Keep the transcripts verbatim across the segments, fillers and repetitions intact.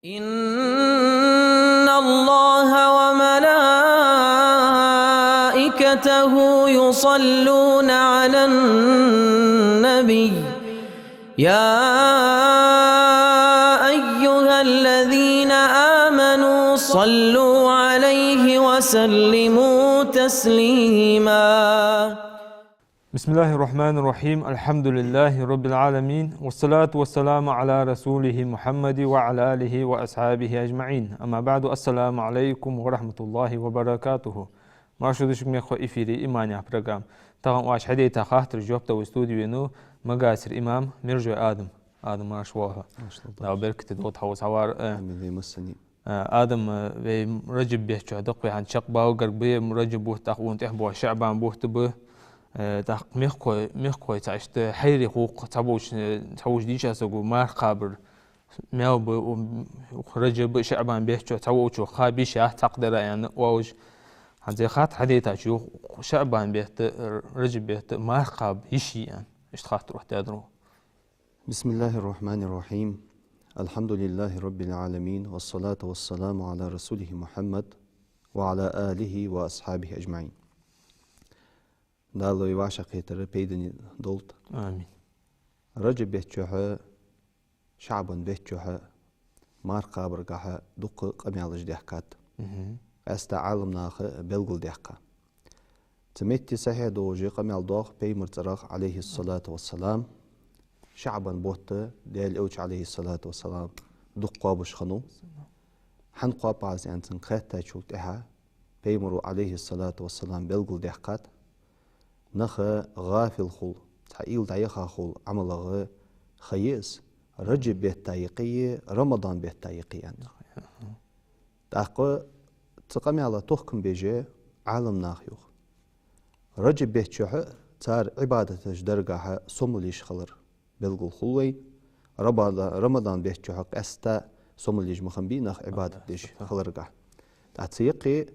إن الله وملائكته يصلون على النبي، يا أيها الذين آمنوا صلوا عليه وسلموا تسليما. بسم الله الرحمن الرحيم. الحمد لله رب العالمين. والصلاة والسلام على رسوله محمد وعلى آله وأصحابه أجمعين. أما بعد. السلام عليكم ورحمة الله وبركاته. Марша дувц шуга, мехкахой, эфире «Иман» яха программа. Тахан оаш хьадайта хаттарашта жоп дала вай студе венав Магасера имам Мержой Адам. Адам, марша воагӀалва. Марша воагӀалва. Дала беркате долда хьа укхаза хьавар, э. Амин, вай массане. А, Адам, э, вай Раджаб бетта чу да-кх вай хӀанз чакхбала гарга ба, Раджаб бутт, тӀаккха цунна тӀехьа боагӀа ШаӀбан бутт ба. Э, тӀаккха мехкахой, мехкахой цхьа иштта хьайра хул-кх, цхьаболча, э, цхьаболча дийшача саго марха кхабар маьл ба, у, Раджаба, ШаӀбан бетта чу цхьаволчо кхаба йиш яц цхьаккха дара аьнна оалаш. ХӀанз ер хаттар хьадайтача, йоах, ШаӀбан бетта, Раджаб бетта марха кхаба йиш йий аьнна. Иштта хаттар оттадаьдар. بسم الله الرحمن الرحيم. الحمد لله رب العالمين، والصلاة والسلام على رسوله محمد وعلى آله وأصحابه أجمعين. Дала вай вӀашагӀкхетар пайдане долда. Амин. Раджаб бетта чухь, ШаӀбан бетта чухь марха кхабаргахьа дукха къамаьлаш даьхкад. Мгм. Къаьстта Ӏаламнаха белгалдаьккха. Цу метте сахьихь долаш къамаьл доагӀа Пайхамара цӀерагӀа, عليه الصلاة والسلام, ШаӀбан бутт Даьла Элча, عليه الصلاة والسلام, дукха кхоабаш хиннав. ХӀана кхоаб Ӏа из аьнна цунга хаьттачул тӀехьагӀа, Пайхамара, عليه الصلاة والسلام, белгалдаьккхад: нах гӀафил хул, цхьа уйла дӀаяха хул Ӏамалагара, ха я из, Раджаб бетта юкъе е Рамадан бетта юкъе е аьнна. ТӀаккха цу къамаьла тохкам беш ба Ӏаламнаха, йоах. Раджаб бетта чухь цар Ӏибадаташ даргахьа сомал еш хилар белгал хул вайна. Рамада-, Рамадан бетта чухь къаьстта сомал еш ма хиннабий нах Ӏибадат деш хиларгахьа. ТӀаккха цу юкъе,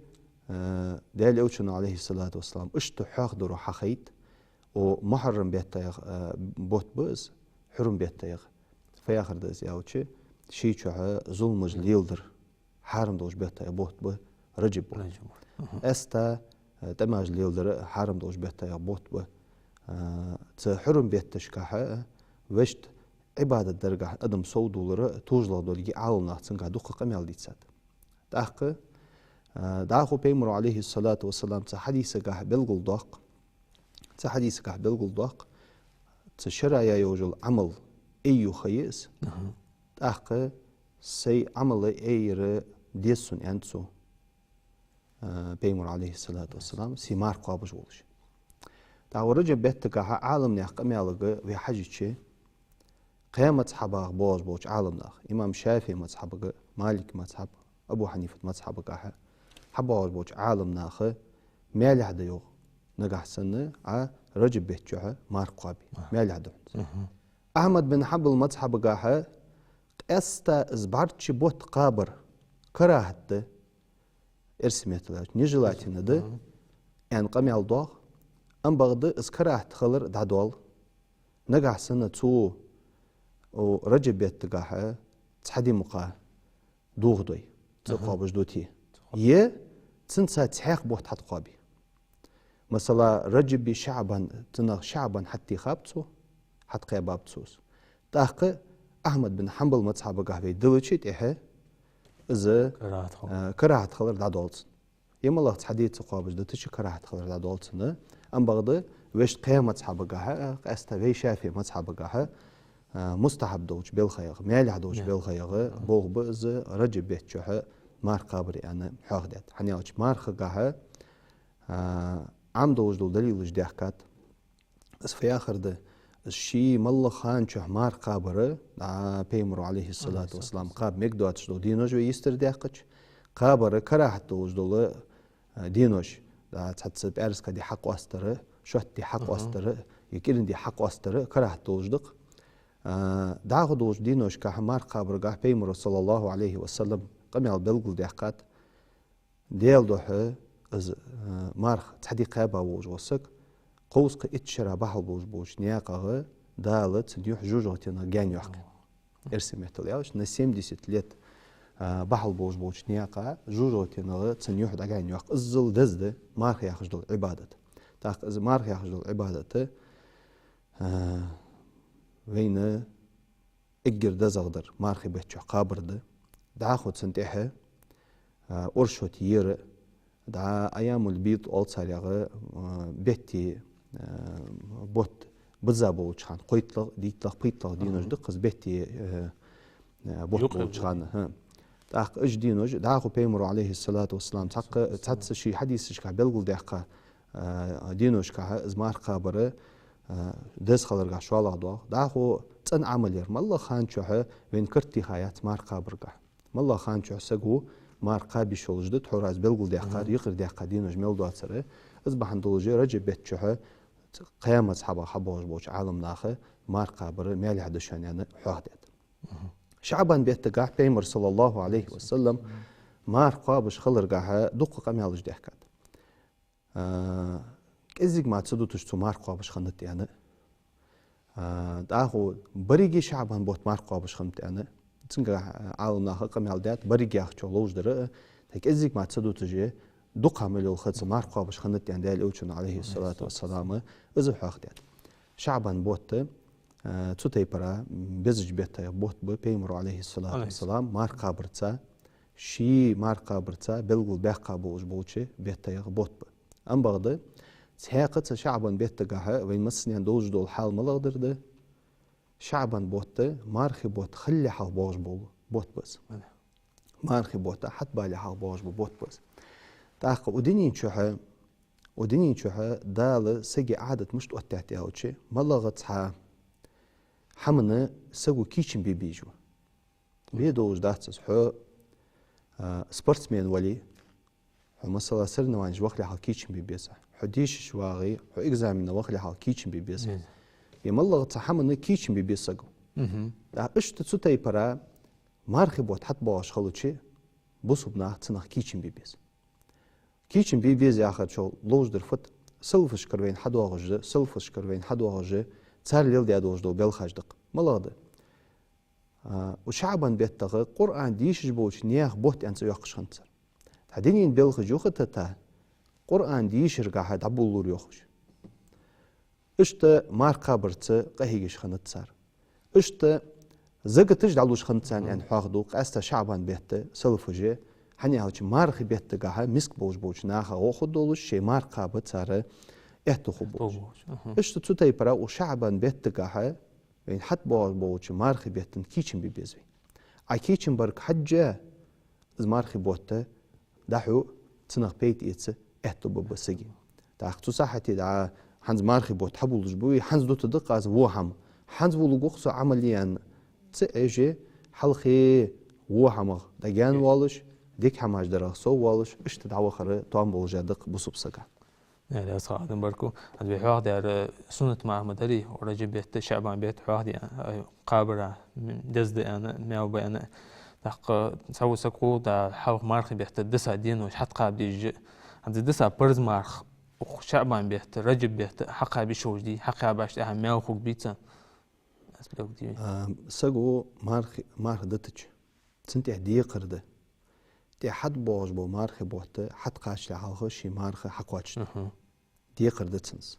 э, Даьла Элчано, عليه الصلاة والسلام, иштта хьоахадара хьахайт, о, Мухьаррам бетта яха, э, бутт ба из, Хьурум бетта яха. Фу яхар да из аьлча, ший чухь зуламаш леладар хьарам долча бетта яха бутт ба Раджаб бутт. Раджаб бутт. Аха. Къаьстта, э, тӀемаш леладар хьарам долча бетта яха бутт ба. Э, цу Хьурум бетташкахьа, э, вешта Ӏибадат даргахьа адам совдалара тужалах долга Ӏаламнаха цунгахьа дукха къамаьл дийцад. ТӀаккха, э, дӀахо Пайхамара, عليه الصلاة والسلام, цу хьадисагахьа белгалдоаккх, цу хьадисагахьа белгалдоаккх, цу шера яь йолаш йола Ӏамал айю ха я из. Аха. ТӀаккха сай Ӏамал айяр деза сона, аьннад цо, э, Пайхамара, عليه الصلاة والسلام, сай марха кхоабаш волаш. ТӀаккха Раджаб беттагахьа Ӏаламнаьха къамаьлага вай хьажача, кхаь мазхьабах боагӀаш болча Ӏаламнаха, имам ШафиӀий мазхьабага, Малика мазхьаб, Абу Хьанифата мазхьабагахьа хьабоагӀаш болча Ӏаламнаха маьлехь да, йоах, нагахьа санна Ӏа Раджаб бетта чухь марха кхоабе. Аха. Маьлехь да хьона из. Мгм. Ахьмад бин Хьанбала мазхьабагахьа къаьстта из бӀарчча бутт кхабар карахӀат да, эрсий меттала аьлча, нежелательно да, мгм, аьнна къамаьл доагӀа. Ам бакъда из карахӀат хилар дӀадоал. Нагахьа санна цо, о, Раджаб беттагахьа цхьа ди мукъагӀа дохадой, цу, аха, кхоабаш дите. Е цунца цхьаькха бутт хьатӀакхоабе. Масала, Раджаби ШаӀбан, цунах ШаӀбан хьатӀатехаб цо, хьатӀакхаьбаб цо из. ТӀаккха Ахьмад бин Хьанбала мазхьабагахьа вай диллача тӀехьа из, карахӀат хилар, э, карахӀат хилар дӀадоал цунна. Е малагӀа цхьа ди ца кхоабаш дитача карахӀат хилар дӀадоал цунна. Ам бакъда вешта кхаь мазхьабагахьа, къаьстта вай ШафиӀий мазхьабагахьа, а, мустахьаб долча балхаех, маьлехь долча, маьлехь, балхаех, аха, болх ба из Раджаб бетта чухь марха кхабар аьнна хьоахадаьд. ХӀана аьлча мархагахьа, а, Ӏам долаш дола далилаш даьхкад. Из фу яхар да, из ший моллагӀча хана чухь марха кхабар, а, Пайхамара, عليه الصلاة والسلام, кхаба мегадоацаш дола денош вай йистера даьккхача, кхабар карахӀат долаш дола, а, денош, а, цхьацца пӀаьраска ди хьакъоастар, шоатта ди хьакъоастар, е кӀиранди хьакъоастар карахӀат долаш да-кх. А, дӀахо долча деношкахьа марха кхабаргахьа Пайхамара, صلى الله عليه وسلم, къамаьл белгалдаьккхад. Даьла духьа из, э, марха цхьа ди кхаьба волаш вола саг, кховзткъеи итт шера бахьал болаш болча наькъагӀа Дала цун юхь жожагӀатенах гаьна йоаккх. Эрсий меттала аьлча, на семьдесят лет а, бахьал болаш болча наькъа жожагӀатенах цун юхь дӀагӀайна йоаккх. Иззал деза да марха яхаш дола Ӏибадат. ТӀаккха из марха яхаш дола Ӏибадат, а, вайна эггара дезагӀдар мархий бетта чухь кхабар да. ДӀахо цунна тӀехьа, а, оршот ер, дӀа айямуль-бийд оал царех, а, бетта, а, бутт бизза болча хана, кхойтталагӀа, дийтталагӀа, пхийтталагӀа денош да-кх из бетта, а, а, бутт болча хана, хӀа. ТӀаккха уж денош, дӀахо Пайхамара, Ӏалайхи ссалату вассалам, цхьаккха, цхьацца ший хьадисашка белгалдаьккха, а, деношка из марха кхабар, а, деза хиларга шоллагӀа доагӀа. ДӀахо цӀена Ӏамал яр. МаллагӀа хана чухь вайна карт теха яц марха кхабарга. МаллагӀа хана чухь саго марха кхаба йиш йолаш да, тхьовра из белгалдаьккхар, юкъера даьккха денош мел доацар. Из бахьан долаш Раджаб бетта чухь кхаь мазхӀабах хьабоагӀаш болча Ӏаламнаха марха кхабар маьлехь да шоана аьнна хьоахадаьд. ШаӀбан беттагахь Пайхамара, саллаллахӀу Ӏалайхи ва саллам, марха кхоабаш хиларгахьа дукха къамаьлаш даьхкад. А, кӀезига мара ца дуташ цо марха кхоабаш хиннад аьнна. А, дӀахо беррига ШаӀбан бутт марха кхоабаш хиннад аьнна. Цунгахь, а, Ӏаламнаха къамаьл даьд, беррига яхачох ловш дар, а, тӀаккха кӀезига мара ца дуташ, дукха мел йола ха ца марха кхоабаш хиннад аьнна Даьла Элчано, Ӏалайхи ссалату вассалам, из хьоахадаьд. ШаӀбан бутт, а, цу тайпара безача беттех бутт ба, Пайхамара, Ӏалайхи ссалату вассалам, марха кхабарца, ший марха кхабарца белгалбаьккха болаш болча беттех бутт ба. Ам бакъда, цхьаькха цу ШаӀбан беттагахьа вайна массанена долаш дола хьал малагӀдар да? ШаӀбан бутт мархий бутт хилале хьалха боагӀаш бола бутт ба из. Мархий бутт хьатӀабалале хьалха боагӀаш бола бутт ба из. ТӀаккха укх дунен чухь, укх дунен чухь Дала сага Ӏадат мишта оттадаьд аьлча, малагӀа цхьа хӀамана саго кийчам бе безаш ва. Бе долаш дац из. Хьо, а, спортсмен вале, хьо, масала, соревнованеш вахале хьалха кийчам бе беза. Хьо дешаш вагӀе, хьо экзамене вахале хьалха кийчам бе беза. Е малагӀа цхьа хӀамана кийчам бе беза саго. ТӀаккха иштта цу тайпара мархий бутт хьатӀабоагӀаш хилча, бусалба наха цунах кийчам бе беза. Кийчам бе беза яхачох ловш дар фуд? Салафашкара вайна хьадоагӀаш да, салафашкара вайна хьадоагӀаш да, цар леладаь долаш дола белхаш да-кх. МалагӀа да? А, укх ШаӀбан беттагӀа Къуръан дешаш болча наьха бутт аьнна цӀи йоаккхаш хиннад цар. ТӀаккха дунен белхаш юха а тетта, Къуръан дешаргахьа дӀаболалора йоах уж. Иштта марха кхабарца къахьегаш хиннад цар. Иштта закаташ дӀалуш хиннад царна аьнна хьоахаду къаьстта ШаӀбан бетта салафаша, хӀана аьлча мархий беттагахьа миска болаш болча наха гӀо хургдолаш, шоай марха кхаба цар аьттув хургболаш. Иштта цу тайпара укх ШаӀбан беттагахьа вайна хьатӀабоагӀаш болча мархий бетта кийчам бе беза вай. Ӏа кийчам барга хьежжа, из мархий бутт дӀахьу, цунах пайда эца аьттув ба-кх сага. ТӀаккха цу сахьате дӀа хӀанз мархий бутт хьабуллаш ба вай, хӀанз дутаргда-кх аз во хӀама, хӀанз вулларгва-кх со Ӏамал е аьнна, ца Ӏеш, хьалхе во хӀамах дӀагаьна воалаш, дика хӀамаш дарах соввоалаш, иштта дӀавахар тоам болаш да-кх бусалба сага. Э, Даьла раьза хилва, Ӏадам, баркал. ХӀанз вай хьоахадаьр суннат ма дарий, Раджаб бетта, ШаӀбан бетта хьоахадаьр, э, кхабар, м, деза да аьнна, маьл ба аьнна. ТӀаккха цхьавола саг хул, да, хьалха мархий бетта диса денош хьатӀакхаба дезаш. ХӀанз диса парз марха укх ШаӀбан бетта, Раджаб бетта хьакхаба йиш йолаш дий, хьакхаьбача тӀехьа маьл хургбий цун? Аз белгалдий вай. А, саго марх-, марха дитача, цунна тӀехьа декхар да. ТӀехьа хьатӀабоагӀаш бола мархий бутт хьатӀакхачале хьалха ший марха хьакхоачашде. Декхар да цунна из.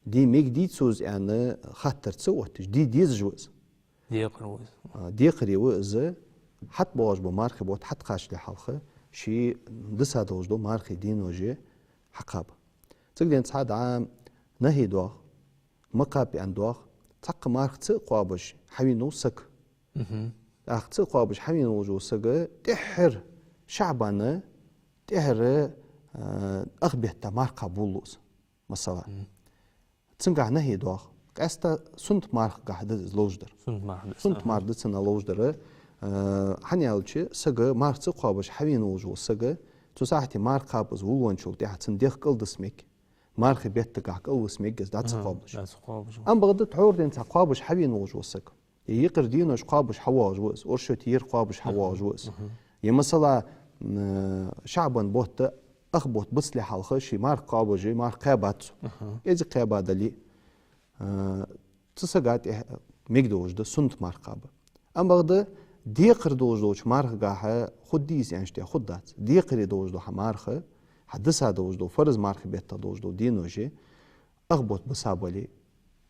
Де мегадий цо из аьнна хаттар ца отташ, де дезаш ва из. Декхар ва из. А, декхаре ва из, хьатӀабоагӀаш бола мархий бутт хьатӀакхачале хьалха ший диса долаш дола мархий денош хьакхаба. Цига денз цхьа дӀа нахьи доагӀа, ма кхаба аьнна доагӀа, цхьаккха марха ца а кхоабаш хьавена вола саг. ТӀаккха ца а кхоабаш хьавена волаш вола саг тӀеххьара ШаӀбана, тӀеххьара, а, ах бетта марха кхаба волалу из, масала. Цунгахьа нахьи доагӀа. Къаьстта суннат мархагахьа да из ловш дар. Суннат марха да из, суннат марха да цунна ловш дар. А, хӀана аьлча, саг марха ца кхоабаш хьавена волаш вола саг, цу сахьате марха кхаба из вуллончул тӀехьа цун дегӀ кӀалдиса мег. Мархий беттагахьа кӀалвиса мег из, дӀа ца кхоабаш. ДӀа ца кхоабаш. Ам бакъда тхьовра денз цхьа кхоабаш хьавена волаш вола саг, е юкъера денош кхоабаш хьавоагӀаш ва из, оршот ер кхоабаш хьавоагӀаш ва из. Е, масала, м, ШаӀбан бутт, ах бутт бицале хьалха ший марха кхоабаш, марха кхаьбац цо. КӀезига кхаьба дале, а, цу сага тӀехьа мегадолаш да суннат марха кхаба. Ам бакъда Декхар долаш долча мархагахьа хургдий из аьнна тӀехьа хургдац. Декхаре долаш дола хьа марха, хьа дисса долаш дола, фарз мархий бетта долаш дола денош, ах бутт биса бале,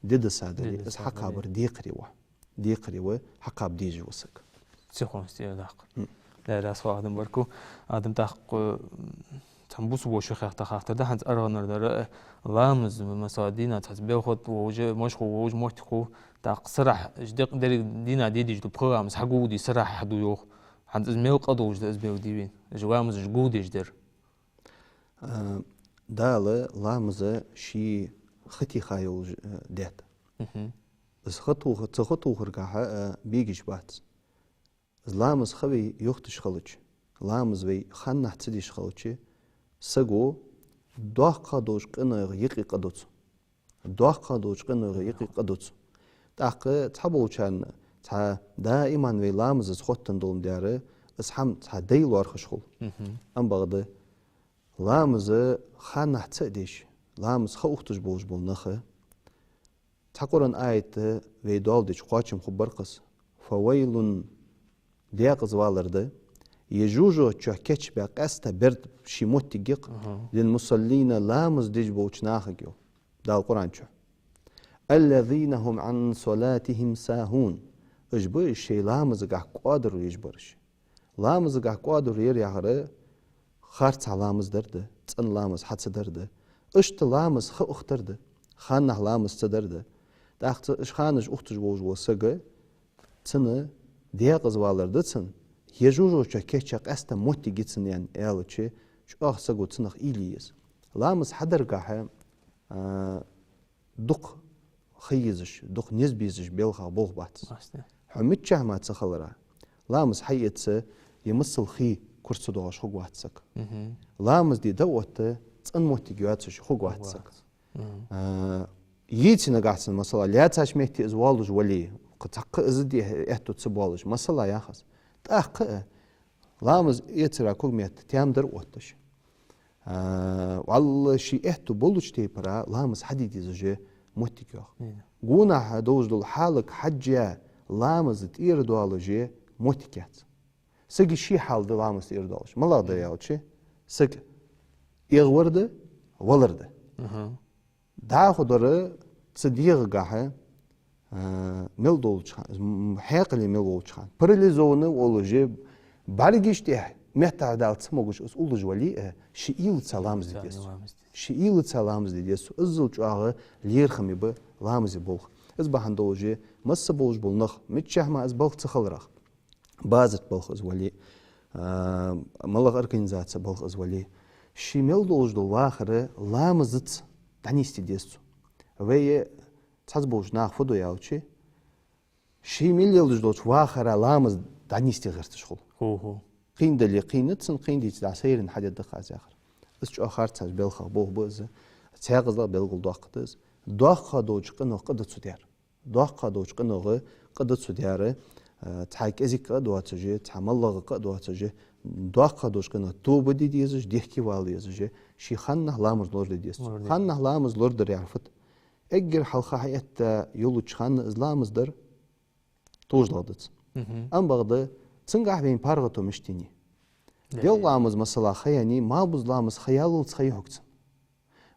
ди диса дале, из хьакхабар декхаре ва. Декхаре ва, хьакхаба дезаш ва саг. Психологи тӀера даккха. М. Даьла раьза хилва, Адам, баркал. Адам, тӀаккха, цхьан бусалба воша хьехта хаттар да хӀанз аргӀанара дар, э, ламаз, масала, дийнахьа цхьацца белхат волаш, машхул волаш, моттиг хул, тӀаккха сарахьа, уж декъ-, деррига дийнахьа де дезаш дола пхи ламаз хьагулде сарахьа хьаду йоах. ХӀанз из мел къа долаш да, из белгалде вайна. Уж ламазаш гулдеш дар. А, Дала ламаза ший хатиха йолаш, э, детта. Мгм. Из хатуха, ца хатухаргахьа, а, бегаш бац. Из ламаз ха вай юхташ хилча, ламаз вай ханнахьа ца деш хилча, саго доккха долча къинойх юкъе къа ду цо. Доккха долча къинойх юкъе къа ду цо. ТӀаккха цхьаболчарна цхьа даиман вай ламазаца хоттаденна дола ма дарра, из хӀама цхьа дай лоархӀаш хул. Мгм. Ам бакъда, ламаз ханнахьа ца а деш, ламаз ха ухташ болаш бола нах, цхьа Къуръан аят вай доаладича кхоачам хургбар-кх из: «فويل», декъаза валар да, е жожагӀате чу кийчбаь къаьста берда ший моттиг я-кх, мгм, «للمصلين», ламаз деш болча нахага, йоах Дала Къуръан чу. «الذين هم عن صلاتهم ساهون». Уж ба уж шоай ламазагахьа кӀоадал еш бараш. Ламазагахьа кӀоадал яр яхар харцахьа ламаз дар да, цӀена ламаз хьа ца дар да. Иштта ламаз ха ухтар да, ханнахьа ламаз ца дар да. ТӀаккха цу уж ханаш ухташ волаш вола саг, цун декъаза валар да цун, е жожагӀате чу кийча къаьста моттиг я цун аьнна аьлча, чӀоагӀа саго цунах уйла е еза. Ламаз хьадаргахьа, а, дукха ха езаш, дукха низ безаш белхах болх бац. Хьо миччахьа мара ца хилара, ламаз хьаэца, е масала хий кура ца доагӀаш хургвац саг. Мгм. Ламаз де дӀаотта, цӀена моттиг йоацаш хургвац саг. Хургвац. Мгм. А, йийце нагахьа санна, масала, лаьцача метте из воаллаш вале, кхы цхьаккха из де аьттув ца боалаш, масала яхаш. ТӀаккха а ламаз эцара ког метта тем дар отташ. А, валлахӀи, ший аьттув болча тайпара ламаз хьаде дезаш моттиг, йоах. Мгм. Гонахьа долаш дола хьалага хьежжа ламаз тӀера доалаш моттиг яц. Сага ший хьал да ламаз тӀера доалаш. МалагӀа да аьлча, саг эгӀавар да, валар да. Мгм. ДӀахо дар цу дегӀагахьа, а, мел долча хана, м, хьаькъале мел волча хана, парализованный волаш, бӀаргаш тӀехьа меттахьа дала ца могаш из уллаш вале а, ший уйлаца ламаз де деза цо. Ший уйлаца ламаз де деза цо. Иззал чӀоагӀа лерхӀаме ба ламаза болх. Из бахьан долаш, масса болаш бола нах, миччахьа мара из балха ца хиларах, базарта балха из вале, а, малагӀа организаце балха из вале, ший мел долаш дола вахар ламазаца дӀанийсде деза цо. Вай цхьацца болча наха фу ду аьлча, ший мел леладеш долча вахара ламаз дӀанийсде гӀерташ хул. Хо-хо. Кхийна дале кхийна цун, кхийна дийцача дӀа сайранна хьадергда-кх аз яхар. Из чӀоагӀа харцача белхах болх ба из, цхьаькхазлагӀа белгалдоаккхаргда из. Доккха долча къинойх къа да цо даьр. Доккха долча къинойх къа да цо даьр, а, цхьа кӀезига къа а доацаш, цхьа малагӀа къа а доацаш, доккха долча къинойх тоба де дезаш, дехке вала езаш, ший ханнахьа ламаз лораде деза цо. Лораде. Ханнахьа ламаз лорадар яхар фуд? Эггара хьалха хьаэтта йолча хана из ламаз дар товш доагӀа да цун. Мгм. Ам бакъда, цунгахьа вайна паргӀато мишта енай? Делкъа ламаз, масала, ха яьннай, малхбуза ламаз ха яллалца ха я хьога цун.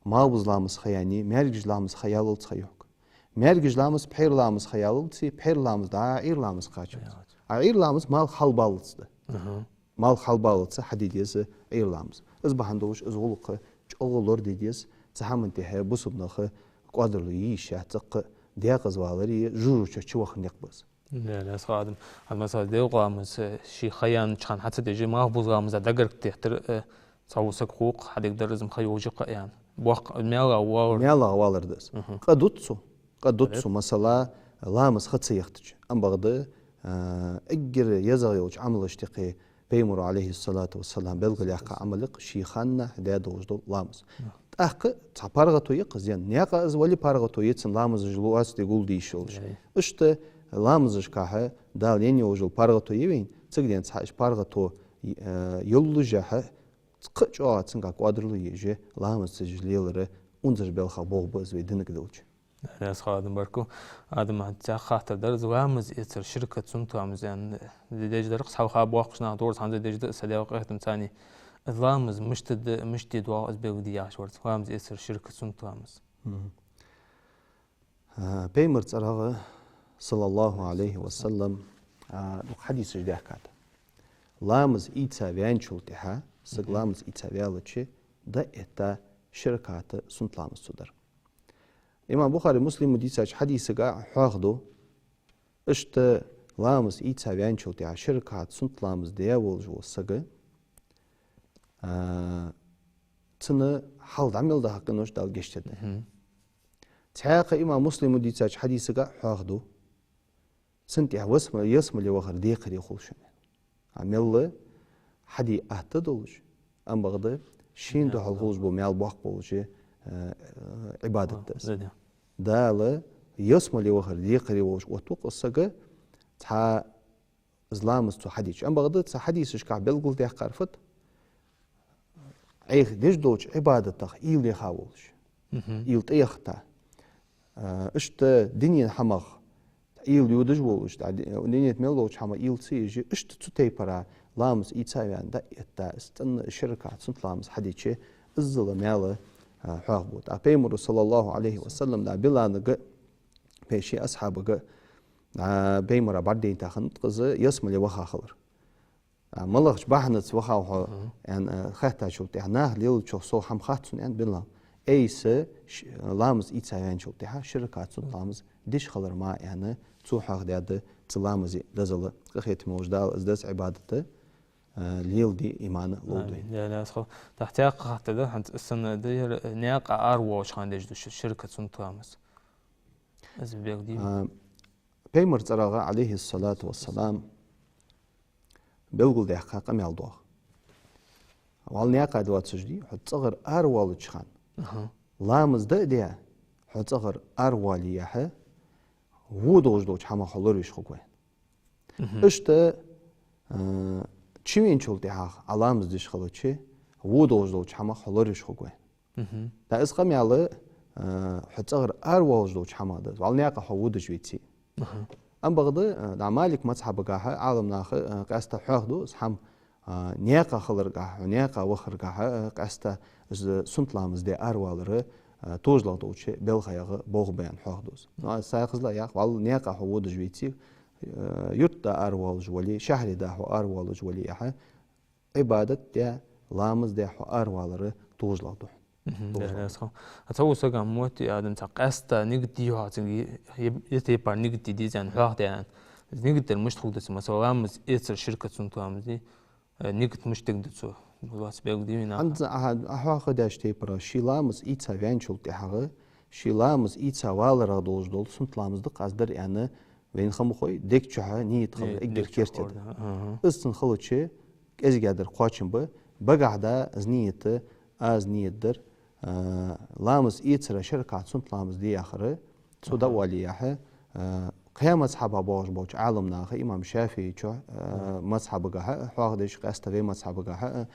Малхбуза ламаз ха яьннай, маьркӀажа ламаз ха яллалца ха я хьога. МаьркӀажа ламаз пхьера ламаз ха яллалца, пхьера ламаз дӀа Ӏуйра ламаз кхачалца. Ӏуйра ламаз. А Ӏуйра ламаз малх хьалбаллалца да. Аха. Малх хьалбаллалца хьаде деза Ӏуйра ламаз. Из бахьан долаш из гӀулакх чӀоагӀа лораде деза, цу хӀаман тӀехьа бусалба наха кӀоадал е йиш яц, цӀаккха декъаза валари жожагӀате чу ваха никъ ба из. Даьла раьза хилва, Адам. ХӀанз, масала, делкъа ламаз, э, ший ха яьннача хана хьа ца деш, малхбуза ламаза дагарг теттар, э, цхьавола саг хул-кх, хьадергдар из-м ха йолаш я-кх аьнна. Боккха, маьлха валар. МаьлхагӀа валар да из. Мгм. Къа ду цо. Къа ду цо, масала, ламаз ха ца яхтача. Ам бакъда, э, эггара езагӀа йолча Ӏамалашта юкъе Пайхамара, Ӏалайхи ссалату вассалам, белгалъяьккха Ӏамал я-кх ший ханнахьа даь долаш дола ламаз. ТӀаккха цхьа паргӀато я-кх из, наькъа из вале паргӀато я цун ламазаш лоацде гулде йиш йолаш. Иштта ламазашкахьа Дала енна йолаш йола паргӀато я вайна, цигара цхьа уж паргӀато, э, йоллашехьа, кхы а чӀоагӀа цунгахьа кӀоадал е езаш, ламаз ца деш лелар унзара белхах болх ба из вай динага делча. Раьза хилва, Адам, баркал. Адам, хӀанз цхьа хаттар дар, из ламаз эцар ширк да, суннат ламаз, аьнна, деш дар, цхьа ха боккхагӀча наха дораз хӀанз деш да, са дегӀа къехтам цани. Из ламаз мишта да, мишта де доагӀа, из белгалде яхаш вар цо. Ламаз эцар ширк да, суннат ламаз. Мгм. А, Пайхамара цӀерагӀа, саллаллахӀу Ӏалайхи ва саллам, а, дукха хьадисаш даьхкад. Ламаз ийца ваьнначул тӀехьа, саг Мгм. ламаз ийца ваьлча, дӀаэтта ши ракаӀат суннат ламаз цо дар. Имам Бухари, Муслима дийцача хьадисага хьоахаду, иштта ламаз ийца ваьнначул тӀехьа ши ракаӀат суннат ламаз даь волаш вола саг, а, цун хьал дӀа мел да хьакъ хиннавац Дала гешт дергда. Мгм. Цхьаькха имам Муслима дийцача хьадисага хьоахаду, цун тӀехьа васма-, ялсмале вахар декхаре хул шоана. А мел хьаде атта долаш, ам бакъда шийна духьал хулаш бола маьл боккха болаш, э, э, Ӏибадат да из. Да, да. Дала ялсмале вахар декхаре волаш оттаву-кх из саг, цхьа из ламаз цо хьадича. Ам бакъда цу хьадисашка белгалдаьккхар фуд? Ӏайха деш долча Ӏибадатах уйла яха волаш. Мгм. Уйла тӀаяккха. А, иштта дунен хӀамах уйла йодаш волаш, тӀа ди-, дунен тӀа мел долча хӀамах уйла ца еш, иштта цу тайпара ламаз ийца ваьнна дӀаэтта, из цӀена ши ракаӀат суннат ламаз хьадича, иззал маьл, а, хьоахабу. ТӀаккха Пайхамара, саллаллахӀу Ӏалайхи ва саллам, да Билалага, пе-, ший асхьабага, а, Пайхамара бӀаргадайнад тахан, тӀаккха из ялсмале ваха хилар. А, малагӀча бахьанаца вахав хьо, Мгм. аьнна, а, хаьттачул тӀехьа, наха лелачох сов хӀама хац сона, аьннад Билала. Айса ш-, ламаз ийца ваьнначул тӀехьа ши ракаӀат суннат ламаз деш хилар ма, аьнна, цо хьоахадаьд цу ламаза дозал, къахетаме волча Дала из деза Ӏибадат, а, леладе, иман лолда вайна. Амин. Я, я, асхьа. ТӀаккха цхьаькха хаттар да, хӀанз санна да ер, наькъа аравоалача хана деш да ши-, ши ракаӀат суннат ламаз. Из белгалде. А, Пайхамара цӀерагӀа, Ӏалайхи ссалату ва ссалам, белгалдаьккха къамаьл доагӀа. Валла наькъа доацаш дий, хьо цӀагӀара аравоалача хана. Аха. Ламаз дӀа а даь, хьо цӀагӀара аравоале яхьа, во долаш долча хӀамах хьо лоравеш хургва. Мгм. Иштта, а, чувеначул тӀехьагӀа Ӏа ламаз деш хилча, во долаш долча хӀамах хьо лоравеш хургва. Мгм. ТӀаккха из къамаьл, а, хьо цӀагӀара аравоалаш долча хӀамах да из, валла наькъа хьо водаш веце. Аха. Ам бакъда, а, да Малик мазхьабагахьа Ӏаламнаха, а, къаьстта хьоахаду из хӀама, а, наькъа хиларгахьа, хьо наькъа вахаргахьа, а, къаьстта из суннат ламаз де аравалар, а, тожалах долча белхаех болх ба аьнна хьоахаду из. Ну, а, сай хазла яхь, валла наькъа хьо водаш веце, а, юрта аравоалаш вале, шахьаре да хьо аравоалаш вале яхьа, Ӏибадат де, ламаз де хьо аравалар тожалах да хьона. Мгм, тожалах да. Деррес хо. А цхьа вусаган мотти адам цхьа къаьстта нигат дий хьо, цунга е-, е-, е тайпара нигат де деза аьнна хьоахадаьд. Нигат дар мишта хургда цо, масала, ламаз эцар ширк да, суннат ламаз дий, э, нигат мишта дергда цо? Лоаца белгалде вайна. ХӀанз а, а хьоахадеш тайпара, ший ламаз ийца ваьнначул тӀехьагӀа, ший ламаз ийца валарах долаш дола суннат ламаз да-кх аз дар аьнна, вайна хӀама хой, дег чухьа нийят хила эггара керте да. Аха. Из цун хилча, кӀезига дар кхоачам ба, багахь да из нийят, аз нийят дар, а, ламаз эцара ши ракаӀат суннат ламаз де яхар, цо дӀаоале яхьа, а, кхаь мазхьаба боагӀаш болча Ӏаламнаха, имам ШафиӀийчо, а, мазхьабагахьа, хьоахадеш къаьстта вай мазхьабагахьа, а,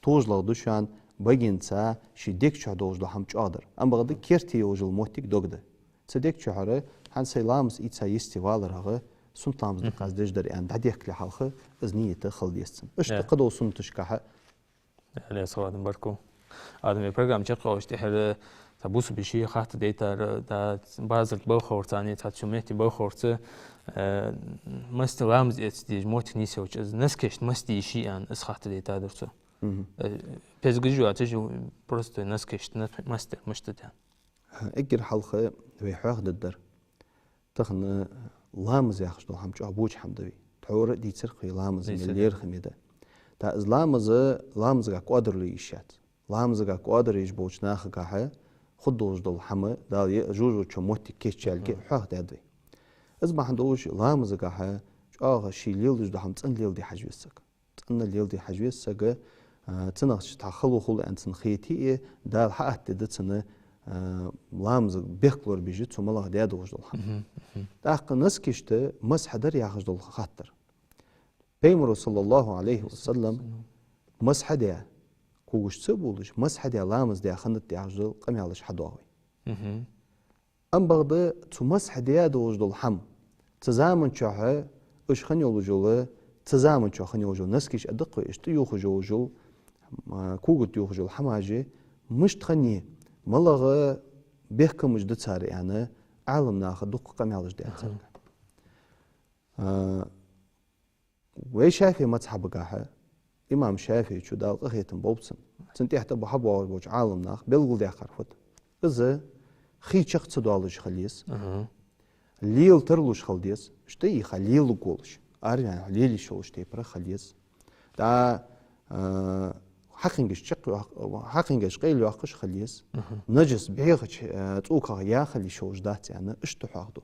тожалах да шоана багенца ший дег чухь долаш дола хӀама чӀоагӀдар. Ам бакъда керте йолаш йола моттиг дог да. Цу дег чухьара, хӀанз сай ламаз ийца йисте валарах, суннат ламаз да-кх аз деш дар аьнна дӀадехкале хьалха, из нийят хила деза цун. Иштта кхыдола суннаташкахьа. Деррес хо, Адам, баркал. Адам, вай программа чакхйоалаш тӀехьара, цхьа бусалба йиший хатта дайтар, да, базар тӀа балхарца, цхьа цу метте балхарца, э, масса ламаз эца дезаш моттиг нийсъелча, из носкашта масса де йиш я аьнна, из хатта дайтадар цо. Мгм. Э, пезгажу а, цежу просто носкашта, на-, масса де, мишта де. Эггара хьалха вай хьоахадергдар. Тахан ламаз яхаш дола хӀама чӀоагӀа боча хӀама да вай. Тхьовра дийцар-кх вай ламаз мел лерхӀаме да. ТӀаккха из ламаз, ламазага кӀоадарло е йиш яц. Ламазага кӀоадар еш болча нахагахьа хургдолаш дола хӀама, Дала е-, жожагӀатен моттиг кийчъяьлга хьоахадаьд вай. Из бахьан долаш ламазагахьа чӀоагӀа ший леладеш дола хӀама цӀена леладе хьажа веза саг. ЦӀена леладе хьажа веза саг, а, цунах цхьа хало хул аьнна цунна хете а, Дала хьааттадаьд цунна, а, ламаза бехк лорабеш, цо малагӀа даь долаш дола хӀама. Мгм, мгм. ТӀаккха носкашта масхь дар яхаш дола хаттар. Пайхамара, саллаллахӀу Ӏалайхи ва саллам, масхь даь, когаш ца бувлаш, масхь даь ламаз даь хиннад яхаш дола къамаьлаш хьадоагӀа вай. Мгм. Амма бакъда цу масхь де долаш дола хӀама, цу заман чухь уж хинна йолаш йола, цу заман чухь хинна йолаш йола наскаш а даккхий, иштта юхаш йолаш йола, а, когат юхаш йола хӀамаш мишта хиннай, малагӀа бехкамаш да цар аьнна, Ӏаламнаха дукха къамаьлаш даьд царга. А, вай ШафиӀий мазхьабагахьа, имам ШафиӀийчо, Дала къахетам болба цунна, цунна тӀехьа тӀа бу хьабоагӀаш болча Ӏаламнаха белгалдаьккхар фуд? Из хий чакх ца доалаш хила еза. Аха. Лела тарлуш хила деза. Иштта и ха лелаш волаш, араваьнна лела йиш йолаш тайпара хила еза. ТӀа, а, хьакхингаш чакх йоаккх-, хьакхингаш къайла йоаккхаш хила еза. Аха. Нажас бӀехача, а, цӀоках яхала йиш йолаш дац аьнна, иштта хьоахаду.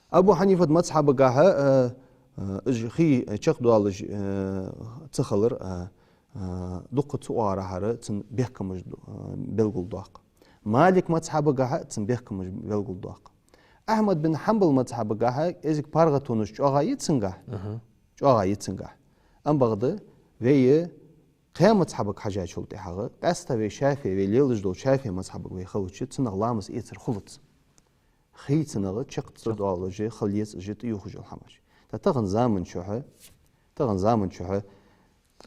Абу Хьанифат мазхьабагахьа, а, а, уж хий чакхдоалаш, а, ца хилар, а, а, дукха ца оарахьара цун бехкамаш ду-, а, белгалдоаккх. Малик мазхьабагахьа цун бехкамаш белгалдоаккх. Ахьмад бин Хьанбал мазхьабагахьа кӀезига паргӀатонаш чӀоагӀа я цунгахь. Аха. ЧӀоагӀа я цунгахь. Амма бакъда вай кхаь мазхьабага хьажачул тӀехьагӀа, къаьстта вай ШафиӀий, вай лелаш дола ШафиӀий мазхьабага вай хилча, цунах ламаз эцар хулац. Хий цунах чакх ца доалаш хила еза, иштта юхаш йола хӀамаш. ТӀа тахан заман чухь, тахан заман чухь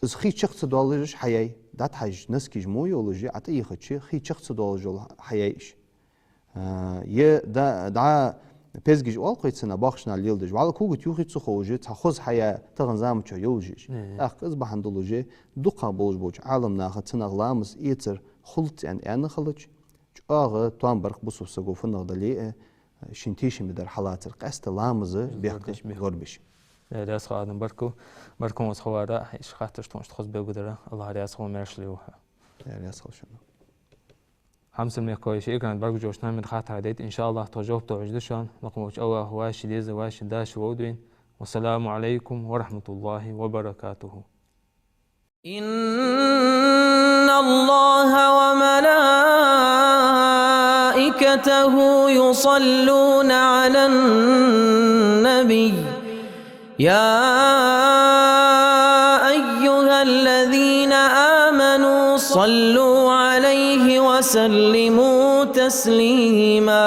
из хий чакх ца доалаш хьаяьй, дӀатӀахьежача наскаш мо йолаш, ӀотӀаийхача хий чакх ца доалаш йола хьаяьй уж. А, е да-, дӀа пезгаш оал-кх вай цунах, боккхийча наха леладеш. ВаллахӀи, когат юхий ца ховш, цхьа хоза хьаяь тахан заман чухь йолаш я уж. Э. ТӀаккха из бахьан долаш, дукха болаш болча Ӏаламнаха цунах ламаз эцар хулац аьнна, аьнна хилча, чӀоагӀа тоам бар-кх бусалба саго фуннагӀа дале а, шийна тешаме дар хьалацар, къаьстта ламаз бехк лорабеш. Э, раьза хилва, Адам, баркал. Баркал хьона ховара, иштта хаттараш тхона иштта хоза белгалдара. АллахӀ раьза хилва, маьрша ва хьо. Э, раьза хилва шоана. Хьамсара мехкахой, шун экрана тӀа баргаш болча наха хаттараш дайта, иншааллахӀ, тхо жоп тохаш да шоана, лакха волча АллахӀа вай ший деза, вай ший дас водаш вайна. والسلام عليكم ورحمة الله وبركاته. إن الله وملائكته يصلون على النبي، يا أيها الذين آمنوا صلوا عليه وسلموا تسليما.